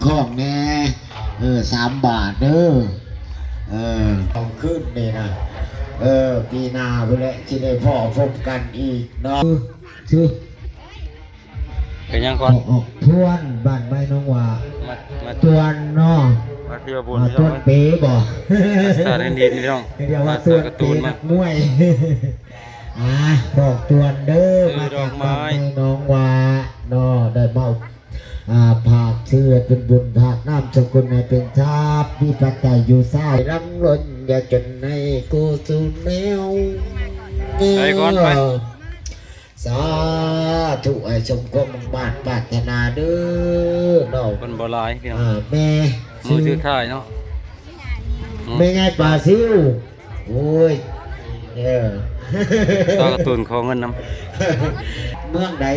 ຂອງແດ່ ເອີ ສາມບາດເດີ ເອີ ຂອງຂຶ້ນນີ້ນະ ເອີ ປີໜ້າພຸ້ນແຫຼະ ຊິໄດ້ພໍ້ພົບກັນອີກເນາະ ຊື່ ເປັນຫຍັງກ່ອນ? ອອກ ອອກທວນ ບ້ານໄມ້ໜອງຫວ້າ ມາ ມາ ຕວນເນາະ ມາທ່ຽວບຸນ ອາ ພີ່ນ້ອງເອີຍ ຕວນເປບໍ່? ສາດເຫັນດິນ ພີ່ນ້ອງ ເອີ້ນວ່າ ມາ ຕວນເປ ສາດກາຕູນມາ ນັກມວຍ ອາ ອອກຕວນເດີ ຊື້ດອກໄມ້ ມາຈາກບ້ານໄມ້ໜອງຫວ້າເນາະ ໄດ້ມາ ອາ ຝາກຊື້ເປັນບຸນ ຝາກນາມສະກຸນໃຫ້ເປັນຊາບ ມີປັດໄຈຢູ່ຊາວ ລຳລົ້ນ ຢ່າຈົນໃນກູສູ່ແນວ ໄປກ່ອນ ໄປ ສາທຸ ໃຫ້ສົມຄວາມມຸ່ງມາດປາດຖະໜາເດີເນາະ ເພິ່ນບໍ່ຫຼາຍພີ່ນ້ອງ ອາ ແມ່ ມື້ສຸດທ້າຍເນາະ ແມ່ໃຫຍ່ປາຊິວ ໂອ້ຍ ເອີ ຕາກາຕູນຂໍເງິນນຳ ເມືອງໃດ?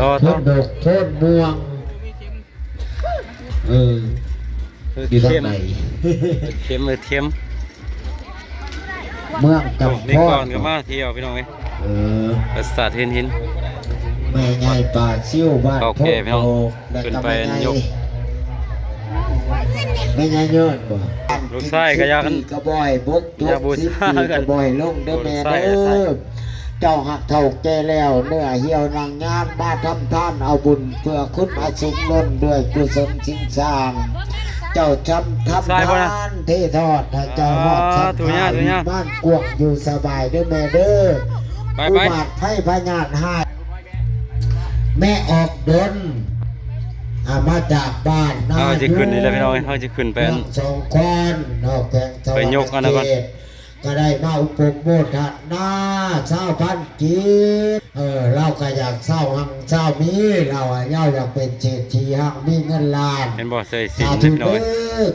ຕໍ່ ຕໍ່ ໂທນດົກ ໂທນມ່ວງ ເອີ ຢູ່ທາງໃດ? ເອີ ເຂັມ ເອີ ເຂັມ ເມືອງຈຳພອນ ໂອ້ ນີ້ກ່ອນກໍມາທ່ຽວພີ່ນ້ອງເອີຍ ເອີ ປາສາດເຫັນຫີນ ແມ່ໃຫຍ່ປາຊິວ ບ້ານໂພນໂດກ ຂຶ້ນໄປຍົກ ແມ່ໃຫຍ່ຍອດບໍ່? ລູກຊາຍກໍຢາກ ສິບປີກໍບໍ່ໃຫ້ບົກ ຢາກບູຊາກັນ ສິບປີກໍບໍ່ໃຫ້ລົງເດີແມ່ເດີ ເຈົ້າຮັກເຖົ້າແກ່ແລ້ວ ເນື້ອຫ່ຽວນາງຍາມ ມາທຳທານເອົາບຸນ ເພື່ອຄຸນອາສຸກນົນ ດ້ວຍກຸສົນຊິງສ້າງ ເຈົ້າທຳ ທຳທານເທທອດ ໃຫ້ເຈົ້າຮອດສັດທາວິມານກວ້າງຢູ່ສະບາຍເດີແມ່ເດີ ໄປ ໄປ ອຸບາດໄພພະຍາດຮ້າຍ ແມ່ອອກດົນ ອາ ມາຈາກບ້ານນາ ເຮົາຊິຂຶ້ນນີ້ແຫຼະພີ່ນ້ອງເອີຍ ເຮົາຊິຂຶ້ນໄປ ເມືອງສອງຄອນ ນອກແຂວງສະຫວັນນະເຂດ ໄປຍົກອັນນັ້ນກ່ອນ ກໍໄດ້ມາອຸປະໂມທະນາຊາວພັນກີບ ເອີ ລາວກໍຢາກຊາວຮັ່ງຊາວມີ ລາວວ່າລາວຢາກເປັນເສດຖີຮັ່ງມີເງິນລ້ານ ເຫັນບໍ່? ໃສ່ສິນ ສາທຸເດີ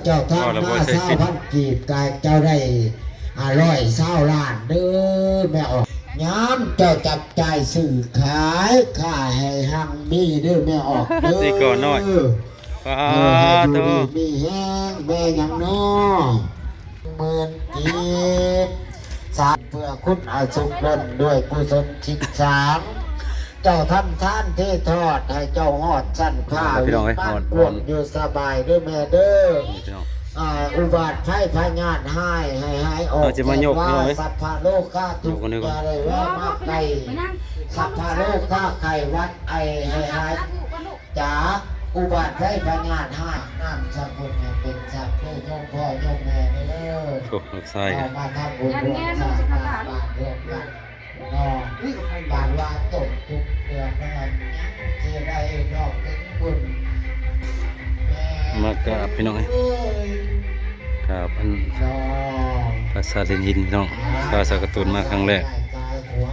ເຈົ້າທຳນາຊາວພັນກີບ ກໍໃຫ້ເຈົ້າໄດ້ ອາ ຮ້ອຍຊາວລ້ານເດີແມ່ອອກ ຍາມເຈົ້າຈັບຈ່າຍຊື້ຂາຍ ຄ້າໃຫ້ຮັ່ງມີເດີແມ່ອອກເດີ ຕີກອນນ້ອຍ ປາໂຕ ເອີ ໃຫ້ຢູ່ດີມີແຮງ ແມ່ຫຍັງນໍ? ໝື່ນກີບ ສາເພື່ອຄຸນອາສຸກນົນ ດ້ວຍກຸສົນຊິກສາງ ເຈົ້າທຳທານເທທອດ ໃຫ້ເຈົ້າຮອດຊັ້ນຟ້າ ວິມານກວ້າງຢູ່ສະບາຍເດີແມ່ເດີ ອາ ອຸບາດໄພພະຍາດຮ້າຍ ໃຫ້ຫາຍອອກຈາກວ່າ ສັບພະໂລກາທຸກ ຢ່າໄດ້ແວະມາໃກ້ ສັບພະໂລກາໄຂ້ຫວັດໄອ ໃຫ້ຫາຍ ຈາກອຸບາດໄພພະຍາດຮ້າຍ ນາມສະກຸນໃຫ້ເປັນສັກເດີ ໂຍມພໍ່ໂຍມແມ່ເດີ ໂອ້ ລູກຊາຍ ເອົາມາທຳບຸນຮ່ວມສ້າງບ້ານຮ່ວມກັນເນາະ ບາດວ່າຕົກທຸກເດືອນນັ້ນ ຊິໄດ້ດອກເປັນບຸນ ມາກາບພີ່ນ້ອງເອີຍ ເອີຍ ກາບອັນ ເນາະ ປາສາດເຫັນຫີນພີ່ນ້ອງ ພາສາກາຕູນມາຄັ້ງແລກ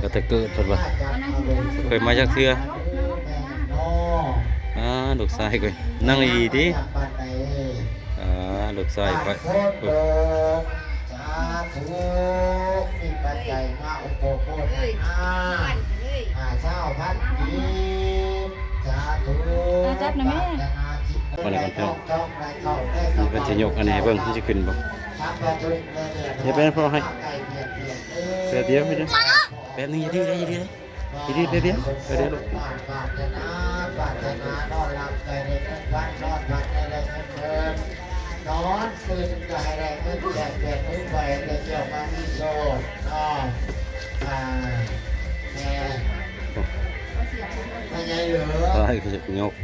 ຕັ້ງແຕ່ເກີດເພິ່ນວ່າ ບໍ່ເຄີຍມາຈັກເທື່ອ ອ່າ ລູກຊາຍຂ້ອຍ ນັ່ງດີໆຕິ ອ່າ ລູກຊາຍຂ້ອຍ ສາທຸ ມີປັດໄຈມາອຸປະໂພທນາ ຫ້າຊາວພັນກີບ ສາທຸ ຈັບນະແມ່ ປາຖະໜາຈິດ ເພິ່ນຊິຍົກອັນນີ້ໃຫ້ເບິ່ງ ມັນຊິຂຶ້ນບໍ່ ດຽວໄປໃຫ້ພໍ່ໃຫ້ ແປັບດຽວ ແປັບໜຶ່ງ ຢ່າດື້ເດີ ຢ່າດື້ເດີ ດີໆ ແປັບດຽວ ແປັບດຽວລູກ ປາດຖະໜາ ປາດຖະໜານອນຫຼັບໃຫ້ໄດ້ເງິນພັນ ນອນຝັນໃຫ້ໄດ້ເງິນໝື່ນ ນອນຕື່ນກໍໃຫ້ໄດ້ເງິນແສນ ແບບນີ້ໄປ ໄດ້ເຈົ້າມາມີໂຊກເນາະ ອ່າ ແມ່ ພໍ່ໃຫຍ່ເອີຍ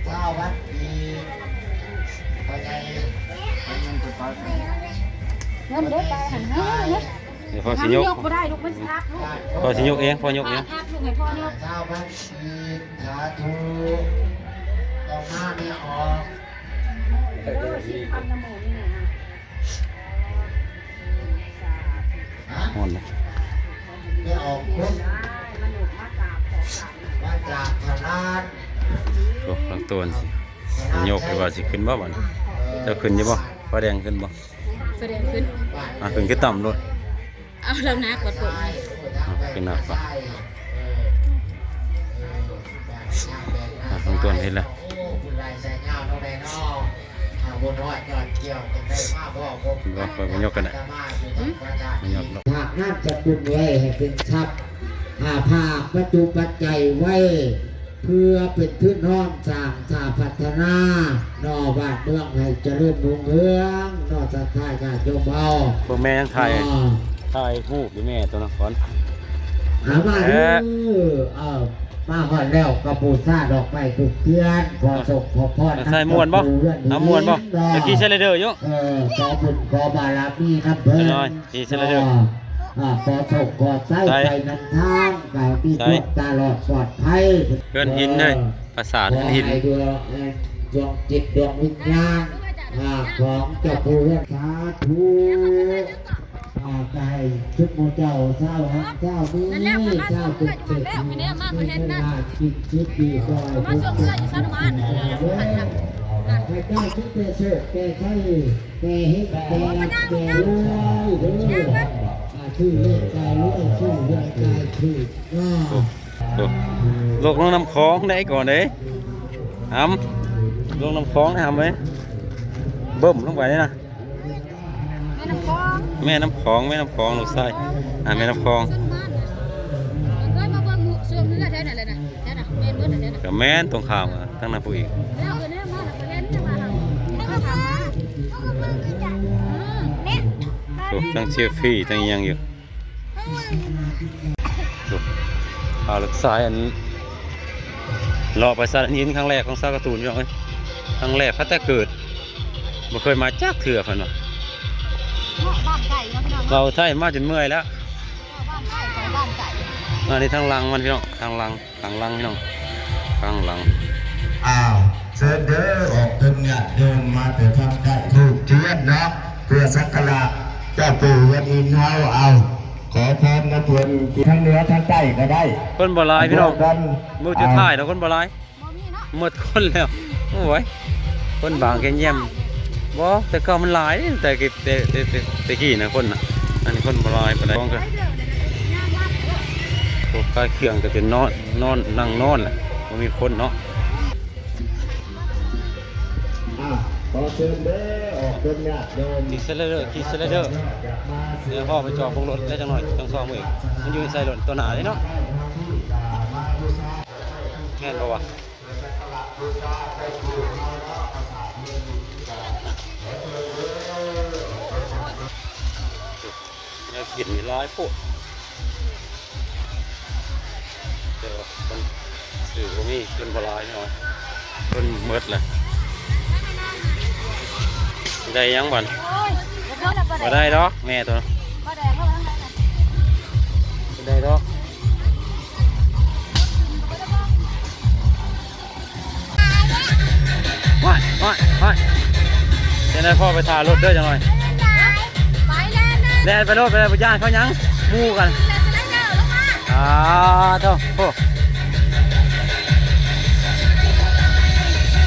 ຊາວພັນກີບ ພໍ່ໃຫຍ່ ເງິນເດ້ໄປຫັ້ນເນາະ ໃຫ້ພໍ່ຊິຍົກ ຍົກບໍ່ໄດ້ລູກ ມັນຊິທັບລູກ ພໍ່ຊິຍົກເອງ ພໍ່ຍົກເອງ ທັບລູກ ໃຫ້ພໍ່ຍົກ ຊາວພັນກີບ ສາທຸ ຕໍ່ມາແມ່ອອກ ໂອ້ຍ ສິບພັນນະໝູນີ້ນະ ຮ້ອນນະ ແມ່ອອກພຸ້ນ ມາຈາກພະລານ ໂອ້ ລັງຕົວນີ້ ຊິຍົກ ຫຼືວ່າຊິຂຶ້ນບໍ່ບັດນີ້ ເຈົ້າຂຶ້ນຢູ່ບໍ່? ຟ້າແດງຂຶ້ນບໍ່? ໄຟແດງຂຶ້ນ ອ່າ ຂຶ້ນຄືຕ່ຳໂລດ ເອົາແລ້ວໜັກບັດເປີດ ອ່າ ຂຶ້ນໜັກປະ ອ່າ ເບື້ອງຕົ້ນເຮັດແລ້ວ ບໍ່ ຂ້ອຍບໍ່ຍົກກໍໄດ້ ຫຶ? ບໍ່ຍົກດອກ ພາກນາມສະກຸນໄວ້ໃຫ້ເປັນຊັບ ອ່າ ພາກວັດຖຸປັດໄຈໄວ້ ເພື່ອເປັນທຶນຮອນສ້າງສາພັດທະນາເນາະ ບ້ານເມືອງໃຫ້ຈະເລີນຮຸ່ງເຮືອງເນາະ ສັດທາຍາດໂຍມເຮົາ. ພວກແມ່ຍັງຖ່າຍ ເນາະ ຖ່າຍຮູບຢູ່ແມ່ຕົວນະຄອນ. ເອົາມາເດີ ເອີ ເອີ ມາຮອດແລ້ວກໍບູຊາດອກໄມ້ທູບທຽນ ຂໍໂຊກຂໍພອນນຳ ເຈົ້າຜູ້ເຮືອນ ເອົາມ່ວນບໍ່? ເອີ ຂີ່ສະໄລເດີຢູ່ ເອີ ຂໍບຸນຂໍບາລະມີນຳເພິ່ນ ຂີ່ສະໄລເດີ ເນາະ ອ່າ ຂໍໂຊກຂໍໄຊໄປນຳທາງ ກາຍມີຄວາມຕະຫຼອດປອດໄພ. ເຮືອນຫີນເດ້ ເອີ ປາສາດເຮືອນຫີນ ຂໍໃຫ້ດວງ ເອີ ດວງຈິດດວງວິນຍານ ອ່າ ຂອງເຈົ້າຜູ້ເຮືອນ ສາທຸ ອ່າ ໃຫ້ຊຸມໝູ່ເຈົ້າຊາວຮັກຊາວມີ ຊາວເປັນເສດຖີ ມີເງິນລ້ານກິນສິບປີ ຂໍໃຫ້ພວກເຈົ້າມີແຕ່ໂຊກແກ່ໄຊ ແກ່ເຮັງແກ່ລ່ຳແກ່ລວຍເດີ ອ່າ ຊື່ເລກກາຍລວຍ ຊື່ເຮືອນກາຍຖືກເນາະ. ໂອ້ ໂອ້ ຫຼົງລົງນ້ຳຂອງໄດ້ກ່ອນເດ້ ຫຳ ລົງນ້ຳຂອງໄດ້ຫຳເອີຍ ເບິ່ມລົງໄປນີ້ນະ ແມ່ນ້ຳຂອງ ແມ່ນ້ຳຂອງ ແມ່ນ້ຳຂອງ ລູກຊາຍ ອ່າ ແມ່ນ້ຳຂອງ ເຄີຍມາເບິ່ງຊ່ວງເຮືອແຖວນັ້ນແຫຼະນະ ແຖວນັ້ນແມ່ນເບິດແຫຼະນະ ກໍແມ່ນຕົງຂ້າມທາງນັ້ນພຸ້ນອີກ ແລ້ວເອີ ແນມມາແລ້ວກໍແລ່ນມາຫາ ໂອ້ ທັງເຊລຟີ້ ທັງອີ່ຫຍັງຢູ່. ໂອ້ ພາລູກຊາຍອັນ ເລາະໄປສະຫຼານຫີນຄັ້ງແລກຂອງສາວກາຕູນ ພີ່ນ້ອງເອີຍ ຄັ້ງແລກ ພັດແຕ່ເກີດ ບໍ່ເຄີຍມາຈັກເທື່ອ ເພິ່ນວ່າ ເນາະ ບ້ານໄກເນາະ ພີ່ນ້ອງເນາະ ເວົ້າໄທມາຈົນເມື່ອຍແລ້ວ ເວົ້າບ້ານໄກ ໄປບ້ານໄກ ອັນນີ້ທາງຫຼັງມັນ ພີ່ນ້ອງ ທາງຫຼັງ ທາງຫຼັງ ພີ່ນ້ອງ ທາງຫຼັງ. ອ້າວ ເຊີນເດີ ອອກເຖິງຍາດໂຍມມາແຕ່ທາງໃກ້ ທູບທຽນເນາະ ເພື່ອສັກກາລະເຈົ້າປູ່ເຮືອນຫີນເຮົາ ເອົາ ຂໍພອນນຳເພິ່ນ ທາງເໜືອທາງໃຕ້ກໍໄດ້ ຄົນບໍ່ຫຼາຍ ພີ່ນ້ອງ ມື້ສຸດທ້າຍແລ້ວ ຄົນບໍ່ຫຼາຍ ບໍ່ມີເນາະ ໝົດຄົນແລ້ວ ໂອ້ຍ ຄົນບາງແກງແຍມ ບໍ່ ແຕ່ເກົ່າມັນຫຼາຍ ແຕ່ ແຕ່ ແຕ່ ແຕ່ ແຕ່ກີ້ນະ ຄົນນະ ອັນນີ້ຄົນບໍ່ຫຼາຍປານໃດ ໂອ້ ຂາຍເຄື່ອງກໍຈົນນອນ ນອນ ນັ່ງນອນແຫຼະ ບໍ່ມີຄົນເນາະ. ອ່າ ຂໍເຊີນເດີ ອອກເປັນຍາດໂຍມ ຂີ່ສະໄລເດີ ຂີ່ສະໄລເດີ ດຽວພໍ່ໄປຈອດເບິ່ງລົດໄດ້ຈັກໜ່ອຍ ຈັ່ງຊອມເອງ ມັນຢູ່ໃນໃສ່ລົດ ຕົວໜ້າເດ້ເນາະ ແມ່ນບໍ່ວະ? ແນວກິນນີ້ຫຼາຍໂພດ ແຕ່ວ່າຄົນຊື້ບໍ່ມີ ຄົນບໍ່ຫຼາຍເນາະ ຄົນໝົດແລ້ວ ໄດ້ຫຍັງບັດ? ໂອ້ຍ ບໍ່ໄດ້ດອກແມ່ຕົວ ບໍ່ໄດ້ດອກ. ໄປ ໄປ ໄປ ຈັ່ງໃດພໍ່ໄປຖ້າລົດເດີຈັກໜ່ອຍ ໄປແລ່ນ ແລ່ນໄປໂລດ ໄປແລ່ນ ບໍ່ຢ້ານເຂົາຫຍັງ ໝູ່ກັນ ອ່າ ໂທ້ ໂອ້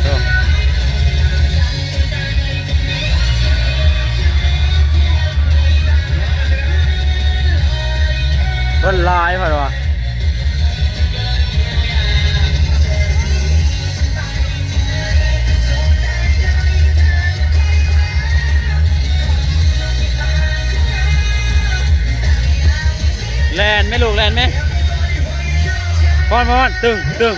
ໂອ້ ຄົນຫຼາຍເພິ່ນວ່າ. ແລ່ນແມ່ລູກ ແລ່ນແມ່ ພອນ ພອນ ຕຶງ ຕຶງ.